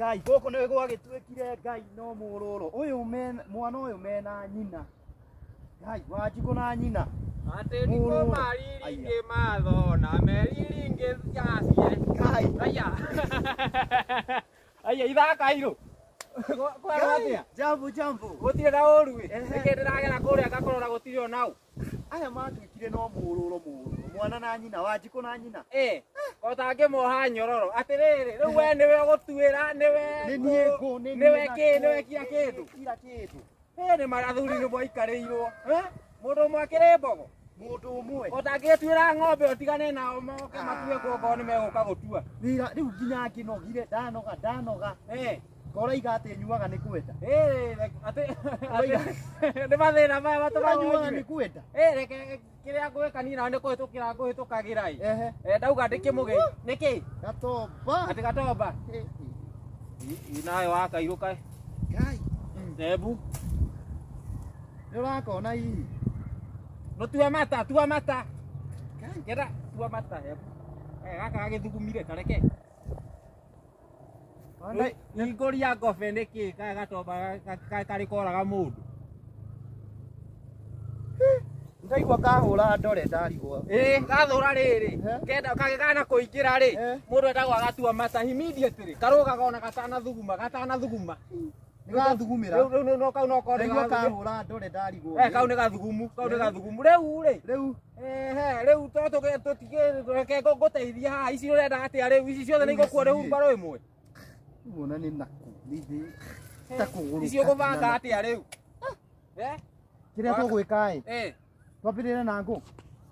Ngai gũkũ nĩ gwagĩtuĩkire Ngai no mũrũrũ ũyũ mwana ũyũ mena nyina Ngai Wanjikũ na nyina Atĩ niko mariringi mathona meriringi yacie Ngai aya aya ithaka irũ kwero atia jambo jambo gũtirĩ na ũru ĩ nĩkĩ ndĩragera kũrĩa ngakũrora gũtirĩ onau aya matuĩkire no mũrũrũ mũrũrũ mwana na nyina Wanjikũ na nyina ko tangĩmoha nyororo atĩrĩrĩ rĩu we nĩwe ũgũtuĩra nĩwe nĩwe kĩ nĩwe kira kĩndũ kira kĩndũ nĩ marathuri nĩ mwaikarĩirwo mũndũ ũmwe akĩrĩ mbogo mũndũ ũmwe ũtangĩtuĩra ng'ombe ũtigane nao moke matue kuongo nĩ megũka gũtua wĩra rĩu nginya ngĩnogire ndanoga ndanoga koraiga atĩ nyuaga nĩ kwenda nĩ mathĩna maya matũmaga nyuaga nĩ kwenda reke kĩrĩa ngwĩka niĩ nao nĩ kũhĩtũkĩra ngũhĩtũkagĩra ĩ ndauga ndĩkĩmũgĩ nĩkĩ gatomba atĩ gatomba nayo wakairũka Ngai tembu nĩ ũrakona hihi no tua mata tua mata kenda tua mata gaka gagĩthugumire tareke hingũria ngobe nĩkĩ kaya gatomba karĩ koraga mũndũ ndaigua kahũra ndore ndarigwo gathũra rĩrĩ kenda kagĩgana kũingĩra rĩ mũndũ endagwo agatua mata immediately karũgaga ona gatanathuguma gatanathuguma nĩgathugumĩra rĩu no kau no ndaigua kahũra ndore ndarigwo kau nĩ gathugumu kau nĩ gathugumu rĩu rĩ rĩu rĩu to tũtige ngũteithia haha ici ũrenda atĩa rĩu ici ciothe nĩ igũkuo nĩ hurumbarũ ĩmwe wona nĩ naku nĩ ta kũgũrũ ici ũgũbanga atĩa rĩu kĩrĩa tũgwĩka ĩ twambĩrĩre na ngũ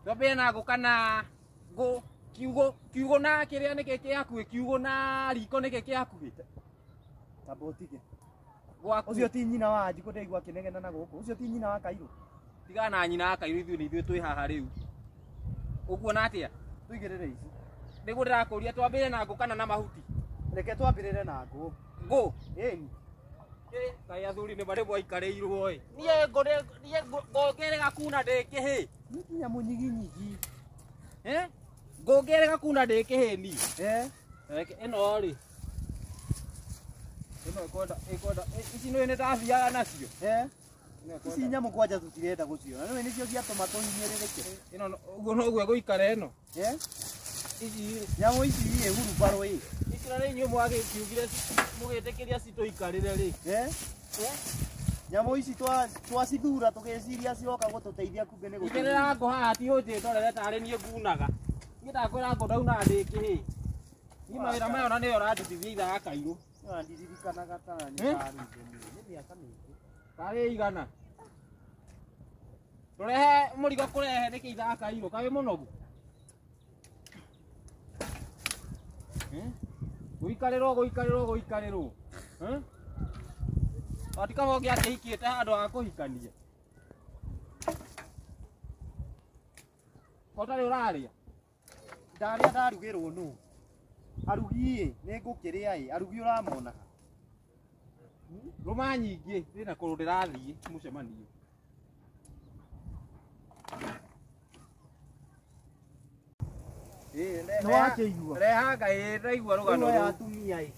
twambĩrĩre na ngũ kana ngũ kiugo kiugo na kĩrĩa nĩkĩ kĩ hakuhĩ kiugo na riko nĩkĩ kĩ hakuhĩ tamba ũtige ũcio ti nyina wa Wanjikũ ndaigua akĩnegena na gũkũ ũcio ti nyina wa Kairũ tigana na nyina wa Kairũ ithuĩ nĩ ithuĩ twĩ haha rĩu ũkuona atĩa tũigĩrĩre ici nĩguo ndĩrakũria twambĩrĩre na ngũ kana na mahuti reke twambĩrĩre na ngũ ngũ ĩni kaĩ athuri nĩ marĩ mwaikarĩirwo ĩ niĩ ngũ niĩ ngũngĩrĩga kuna ndĩ kĩhĩ nĩ nginya mũnyiginyigi ngũngĩrĩga kuna ndĩ kĩhĩ ni ĩno rĩ ĩno ĩkwenda ĩkwenda ici nĩ ndathiaga nacio ici nyamũ kwanja tũtirenda gũciona nĩwe nĩcio ciatũma tũhinyĩrĩrĩke ĩno ũguo noguo ĩgũikara ĩno ici nyamũ ici ĩ hurumbarũ ĩ ici na nĩ inyuĩ mwagĩkiugire mũgĩtĩkĩria citũikarĩre rĩ nyamũ ici twacithura tũgĩciria ciroka gũtũteithia kumbe nĩ igĩrĩra ngũ haha ti ũnjĩndorere tarĩ niĩ ngunaga niĩ ndakwĩra ngũ ndaunaga ndĩ kĩhĩ niĩ mawĩra maya ona nĩyo ũrandutithia itha ya Kairũ ndirikanaga kana nĩ karũire nĩ mĩaka mĩingĩ karĩ igana tũrehe mũrigo kũrehe nĩkĩ itha ya Kairũ kaĩ mũnogu gũikarĩrwo gũikarĩrwo gũikarĩrwo atikaba ũngĩakĩhikĩte handũ ha kũhikania kotarĩ ũrarĩa ndarĩa ndarugĩrwo nũ arugi ĩ nĩ ngũkĩrĩa ĩ arugi ũramonaga rũma nyingĩ ndĩna kũndũ ndĩrathiĩ mũcemanio nĩwakĩigua reha ngai ndaigua rũgano rũu atumia ĩ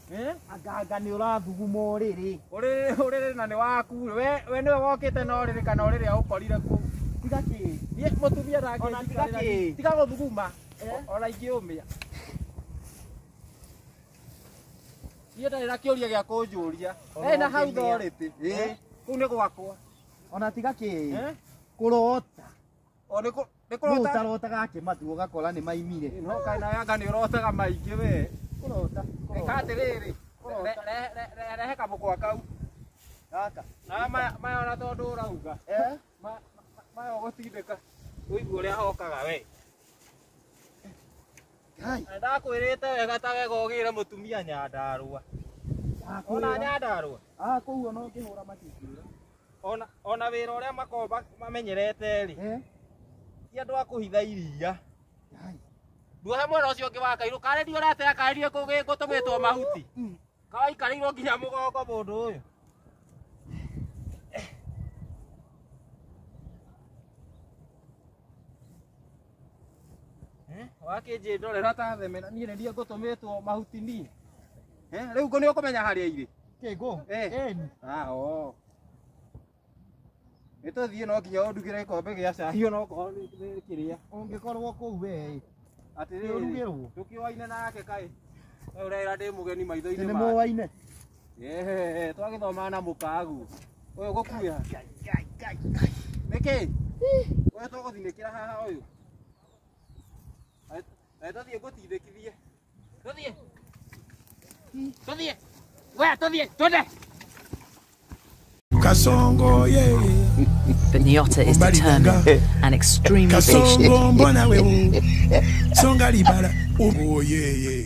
anganga nĩ ũrathuguma ũrĩrĩ ũrĩrĩ ũrĩrĩ na nĩ waku we nĩwe wokĩte na ũrĩrĩ kana ũrĩrĩ aũkorire kũu tiga kĩ niĩ mũtumia ndangĩnjikarĩra tiga gũthuguma ona ingĩũmĩa niĩ ndarĩ na kĩũria gĩa kũnjũria na hau thorĩtĩ kũu nĩ gwakwa ona tiga kĩ kũrota o nĩ kũrota ũtarotaga akĩmatu ũgakora nĩ maimire no kaĩ nawe anga nĩ ũrotaga maingĩ we kũrota ĩka atĩrĩrĩ rehe kamũkwa kau gaka na maya ona tondũ ũrauga maya ũgũtindĩka ũigue ũrĩa hokaga we ndakwĩrĩte wega ta wega ũgĩre mũtumia Nyandarũa ona Nyandarũa kũu ona ũngĩhũra matingĩũra ona wĩra ũrĩa makoragwo mamenyerete rĩ ti andũ a kũhitha iria nduohe mwena ũcio ũngĩ wa Kairũ karĩ ndiũ ũratea karĩ ndiũ ngũtũmĩtwo mahuti kawaikarĩirwo nginya mũgongo mũndũ ũyũ wakĩnjĩndorera ta themena niĩ nĩ niĩ ngũtũmĩtwo mahuti niĩ Rĩu ngũ nĩ ũkũmenya harĩa irĩ. Kĩngũ? Eh. Ĩni. Ah, oo. Nĩ tũthiĩ no nginya ũndugĩre gĩkombe gĩa cai onokorwo nĩ kĩrĩa. Ũngĩkorwo kũu we. Atĩrĩrĩ, Nĩũrugĩrwo? tũkĩoaine nake kaĩ. We ũrera ndĩ mũgeni maitho-inĩ Nĩ make. mũwaine. Ehe, twagĩthoma na mũkagu. Ũyũ gũkuĩha. Nĩkĩ? Ũyũ tũgũthinĩkĩra haha ũyũ. Aĩ tũthiĩ ngũtindĩkithie. Tũthiĩ. Tũthiĩ. We tũthiĩ, twende. Kasongo yeah. But Nyota is Mbali determined nanga. and extremely patient. Kasongo mbona wewe songa libala oh yeah yeah.